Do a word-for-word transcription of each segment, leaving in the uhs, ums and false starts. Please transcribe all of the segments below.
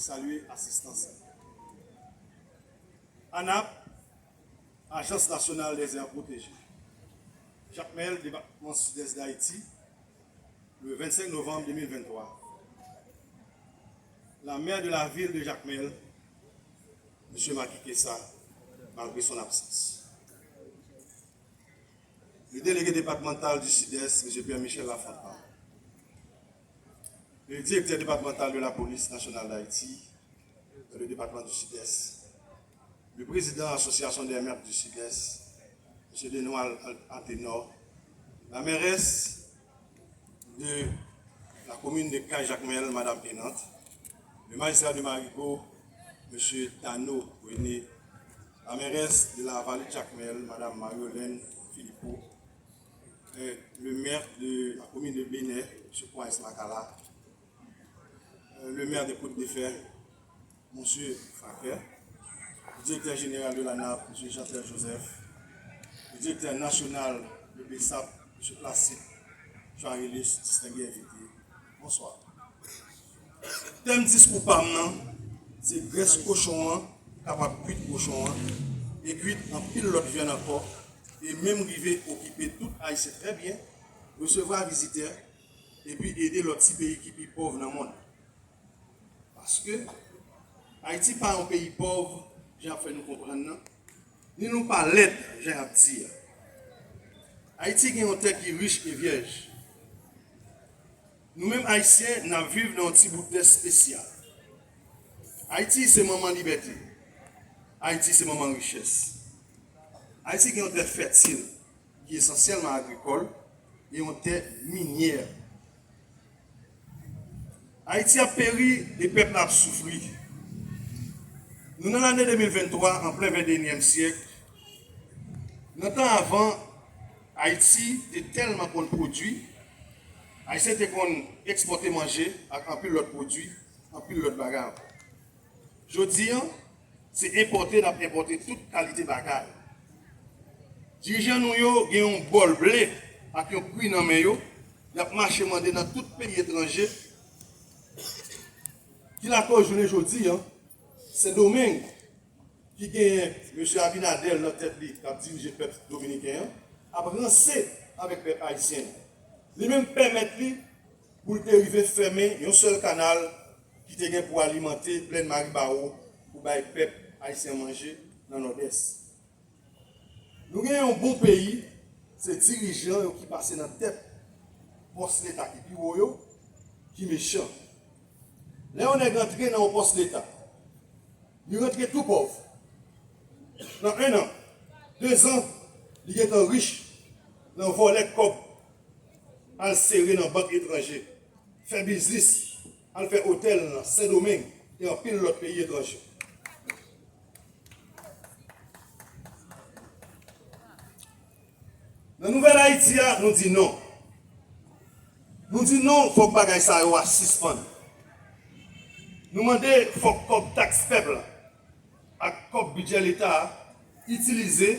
Salye asistans. ANAP, Agence Nationale des Aires Protégées. Jakmèl, depatman Sidès Dayiti, le vingt-cinq novembre deux mille vingt-trois. La maire de la ville de Jacmel, Monsieur Macky Kessa, malgré son absence. Le délégué départemental du Sud-Est, Monsieur Pierre Michel Lafontant. Le directeur départemental de la police nationale d'Haïti, dans le département du Sud-Est. Le président de l'Association des maires du Sud-Est, Monsieur Denoil Anténor. La mairesse de la commune de Cay-Jacmel, Madame Pénante, le magistrat de Marigot, Monsieur Tano René, la mairesse de la vallée de Jacmel, Madame Mariolène Philippot, euh, le maire de la commune de Benè, Monsieur Prince Macala, euh, le maire de Côte-de-Fer, Monsieur Fraquet, le directeur général de l'ANAP, Monsieur Jean-Pierre Joseph, le directeur national de BESAP, Monsieur Placide Joarilus, distingué invité. Bonsoir. Tèm diskou pa m nan, se grès kochon an kapab kwit kochon an e kwit anpil lòt vyann ankò, e menm rive okipe tout Ayisyen trè byen, resevwa vizitè, epi ede lòt ti peyi ki pi pòv nan mond. Paske Ayiti pa yon peyi pòv, jan y ap fè nou konprann nan, ni nou pa lèd, jan y ap di a. Ayiti gen yon tè ki rich e vyèj. Nou menm Ayisyen, n ap viv nan yon ti bout tè espesyal. Ayiti se manman libète. Ayiti se manman richès. Ayiti gen yon tè fètil, ki esansyèlman agrikòl, e yon tè minyè. Ayiti ap peri e pèp la ap soufri. Nou nan lane de mil venntwa, an plen venteyinyèm syèk. Nan tan avan, Ayiti te tèlman konn pwodui, Ayisyen te konn ekspòte manje ak anpil lòt pwodui, anpil lòt bagay ankò. Jodi a, se enpòte n ap enpòte tout kalite bagay. Dirijan nou yo gen yon bòl ble ak yon pri nan men yo, y ap mache mande nan tout peyi etranje. Ki lakòz jounen jodi a, Sendomeng, ki genyen mesye Abinader nan tèt li k ap dirije pèp dominiken an, ap ranse avèk pèp ayisyen an. Li menm pèmèt li pou l te rive fèmen yon sèl kanal ki te gen pou alimante plèn Maribawo pou bay pèp ayisyen manje nan Nòdès. Nou gen yon bon peyi, se dirijan yo ki pase nan tèt pòs Leta ki pi wo yo, ki mechan. Lè yon nèg antre nan yon pòs Leta, li rantre tou pòv. Nan en an, de zan, li gentan rich nan vòlè kòb, al sere nan bank etranje, fè biznis, al fè otèl nan Sendomeng e anpil lòt peyi etranje. Nan Nouvèl Ayiti a, nou di non. Nou di non, fòk bagay sa yo a sispann. Nou mande fòk kòb taks pèp la ak kòb bidjè Leta a itilize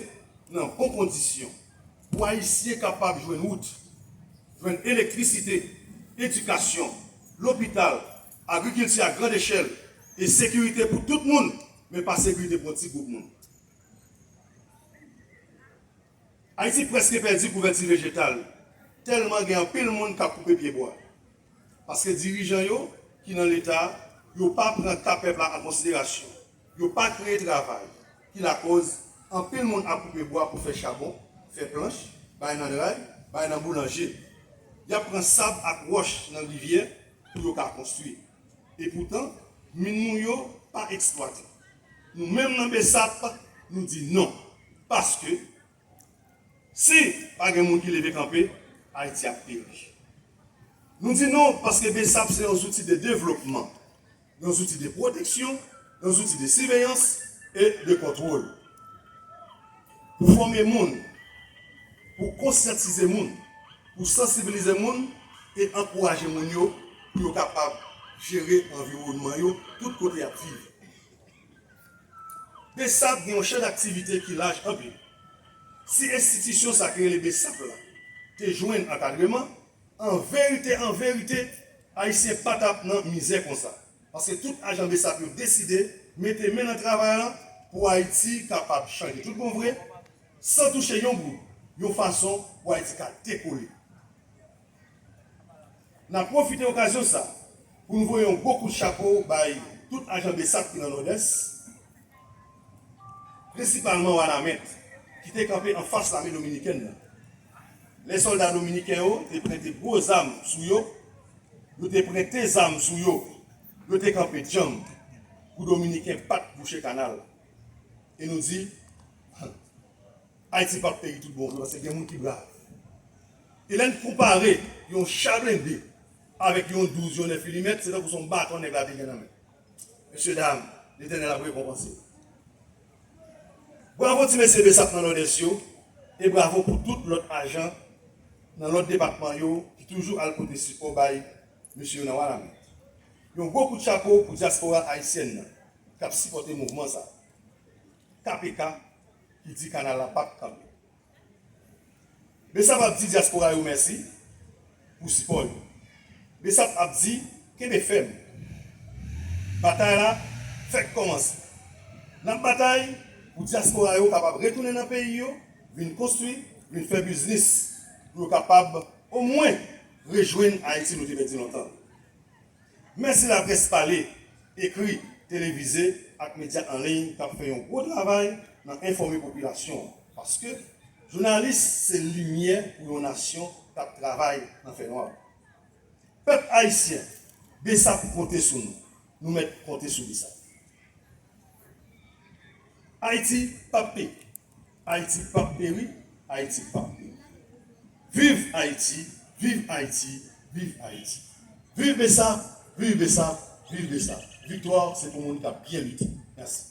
nan bon kondisyon pou Ayisyen kapab jwenn wout, jwenn elektrisite, edikasyon, lopital, agrikilti a grand echèl e sekirite pou tout moun, men pa sekirite pou yon ti gwoup moun. Ayiti prèske pèdi kouvèti vejetal, tèlman gen anpil moun k ap koupe pyebwa. Paske dirijan yo ki nan Leta, yo pa pran ka pèp la an konsiderasyon. Yo pa kreye travay, ki lakòz anpil moun ap koupe bwa pou fè chabon, fè planch, bay nan dray, bay nan boulanje. Y ap pran sab ak wòch nan rivyè pou yo ka konstwi. Epoutan, min nou yo pa eksplwate. Nou menm nan BESAP, nou di non. Paske, si pa gen moun ki leve kanpe, Ayiti ap peri. Nou di non paske BESAP se yon zouti de devlopman, yon zouti de pwoteksyon, yon zouti de siveyans e de kontwòl. Pou fòme moun, pou konsyantize moun, pou sansibilize moun e ankouraje moun yo pou yo kapab jere anviwònman yo tout kote y ap viv. BESAP gen yon chan daktivite ki laj anpil. Si enstitisyon sa ki rele BESAP la te jwenn ankadreman, an verite, an verite, Ayisyen pa t ap nan mizè konsa. Paske tout ajan BSAP yo deside mete men nan travay la pou Ayiti kapab chanje tout bon vre, san touche yon goud, yon fason pou Ayiti ka dekole. N ap pwofite okazyon sa pou n voye yon gwo kout chapo bay tout ajan BSAP ki nan Nòdès, prensipalman Wanament, ki te kanpe anfas lame dominikèn nan. Lè sòlda dominiken yo te prete gwo zam sou yo, yo te prete zam sou yo, yo te kanpe djanm pou dominiken pa t bouche kanal. E nou di, Ayiti p ap peri tout bon vre, paske gen moun ki brav. E lè n konpare yon cha blende avèk yon douz, yon nèf milimèt, se tankou se yon baton nèg la te gen nan men. Mesye dam, Letènèl ap rekonpanse nou. Bravo ti mesye BSAP nan Nòdès yo, e bravo pou tout lòt ajan nan lòt depatman yo ki toujou al pote sipò bay mesye yo nan Wanament. Yon gwo kout chapo pou dyaspora ayisyèn nan k ap sipòte mouvman sa. K P K ki di kanal la p ap kanpe. BSAP ap di dyaspora yo mèsi pou sipò yo. BSAP ap di kenbe fèm. Batay la fèk kòmanse. N ap batay pou dyaspora yo kapab retounen nan peyi yo, vin konstwi, vin fè biznis, pou yo kapab omwen rejwenn Ayiti nou te pèdi lontan. Mèsi laprès pale, ekri, televize ak medya an liy k ap fè yon gwo travay nan enfòme popilasyon an. Paske jounalis se limyè pou yon nasyon k ap travay nan fènwa. Pèp ayisyen, BSAP konte sou nou. Nou mèt konte sou BSAP. Ayiti p ap peri. Ayiti p ap peri. Ayiti p ap peri. Viv Ayiti, viv Ayiti, viv Ayiti. Viv BSAP, viv BSAP, viv BSAP. Viktwa se pou moun k ap byen lite. Mèsi.